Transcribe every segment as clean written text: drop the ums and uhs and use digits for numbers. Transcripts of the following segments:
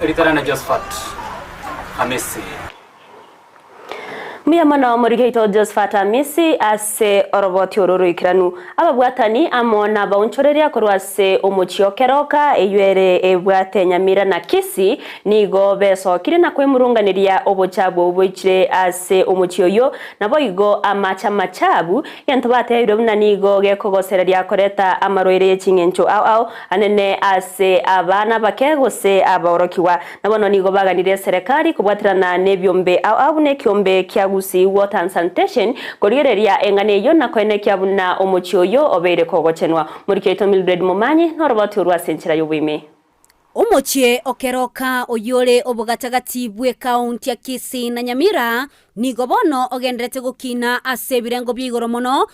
Erieta riane Josephat Hamisi. Mbuya mono morike oito Josephat Amisi ase oroboti oro roikeranu. Ababwatani amo nabaonchoreria korwa ase omochie o Keroka, eyio ere ebwate Nyamira na Kisii, nigo besokire na kwemurunganeria obochabu obwo boichire ase omochie oyio, naboigo amache amachabu, egento bateebirwe buna nigo gekogosereria koreta amarwaire ye ching'encho ao ao anene ase abana abake gose abaorokigwa. Na bono nigo baganirie eserekari kobwaterana nebiombe ao ao buna ekiombe kia Gusii Water and Sanitation korigereria eng'ana eyio na koenekia buna omochie oyio obeire kogochenwa. Moriki oito Mildred Momanyi noroboti orwo ase enchera y'oboime. Omochie o Keroka oyore obogatagati bw'ekaunti ya Kisii na Nyamira nigo bono ogenderete gokina ase ebirengo bia igoro mono,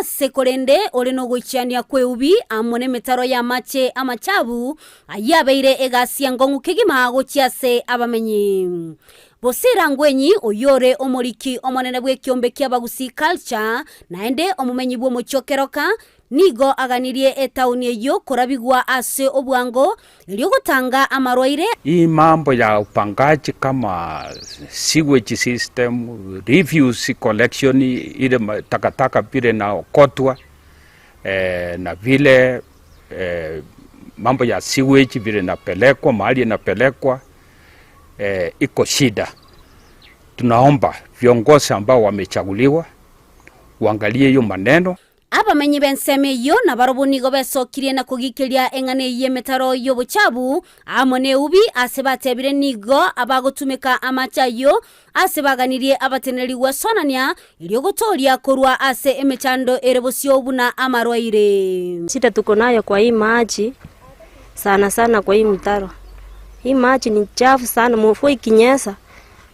ase korende ore nogoichania kw'eubi amo nemetaro y'amache amachabu, ayio abeire egasi enkong'u kegima gochia ase abamenyi. Bosira Ngwenyi, oyio ore omoriki omonene bw'ekiombe ki'Abagusii Culture, naende omomenyi bw'omochie o Keroka, Nigo aganirie etaoni eyio korabigwa ase obwango, erio gotanga amarwaire. Hii mambo ya upangaji kama sewage system, refuse collection ile takataka vile inaokotwa na vile mambo ya sewage vile inapelekwa mahali inapelekwa iko shida. Tunaomba viongozi ambao wamechaguliwa waangalie hiyo maneno. Abamenyi b'ensemo eyio nabarobwo nigo besokirie na kogikeria eng'ana eyio y'emetaro y'obochabu amo neubi, ase batebire nigo abagotumeka amache ayio ase baganirie abateneneri gwesonania, erio gotooria korwa ase emechando ere bosio buna amarwaire. Shida tuko nayo kwa hii maji sana sana kwa hii mtaro, hii maji ni chafu sana mvua ikinyesha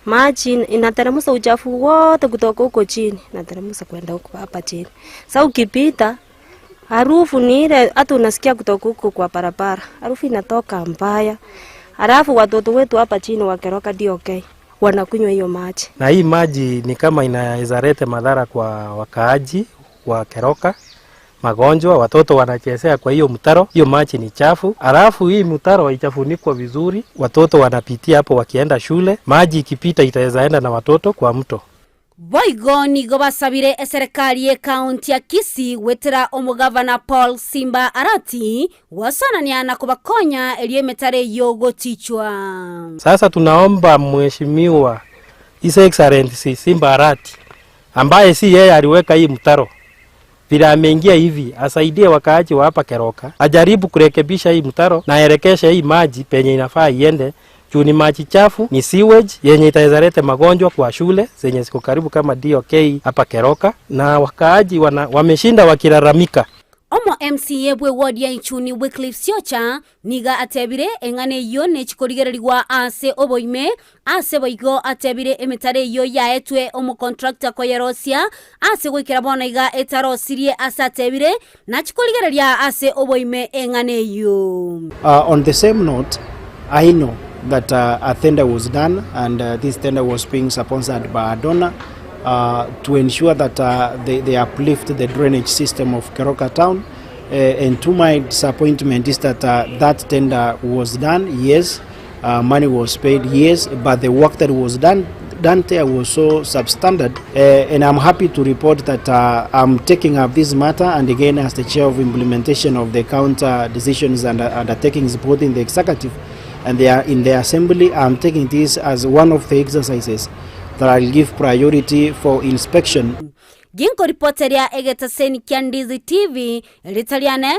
Maji inateremsha uchafu wote kutoka huko chini, inateremsha kwenda huko hapa chini. Sasa ukipita harufu ni ile hata unasikia kutoka huko kwa barabara, harufu inatoka mbaya. Halafu watoto wetu hapa chini wa Keroka DOK wanakunywa hiyo maji. Na hii maji ni kama inaweza leta madhara kwa wakaaji wa Keroka magonjwa, watoto wanachezea kwa hiyo mtaro, hiyo maji ni chafu. Alafu hii mtaro haijafunikwa vizuri, watoto wanapitia hapo wakienda shule, maji ikipita itaweza enda na watoto kwa mto. Boigo nigo basabire eserekari y'ekaunti ya Kisii goetera omogavana Paul Simba Arati goasanania na kobakonya erio emetaro eyio gotichwa. Sasa tunaomba mheshimiwa His Excellency Simba Arati ambaye si yeye aliweka hii mtaro vile ameingia hivi asaidie wakaaji wa hapa Keroka, ajaribu kurekebisha hii mtaro na aelekeshe hii maji penye inafaa iende, juu ni maji chafu, ni sewage yenye itaweza leta magonjwa kwa shule zenye ziko karibu kama DOK hapa Keroka, na wakaaji wana, wameshinda wakilalamika. Omo MCA bwe ward ya Ichuni Wycliffe Siocha nigo atebire eng'ana eyio nechikorigererigwa ase oboime ase boigo atebire emetaro eyio yaetwe omocontractor koyerosia ase goikera bono iga etarosirie ase atebire nachikorigereria ase oboime eng'ana eyio. On the same note, I know that a tender was done and this tender was being sponsored by a donor to ensure that they, they uplift the drainage system of Keroka town. And to my disappointment is that that tender was done, yes, money was paid, yes, but the work that was done done there was so substandard. And I'm happy to report that I'm taking up this matter, and again as the chair of implementation of the counter decisions and undertakings both in the executive and they are in the assembly, I'm taking this as one of the exercises that I'll give priority for inspection. Ginkoripoteria egetaseni kia Ndizi TV, erieta riane.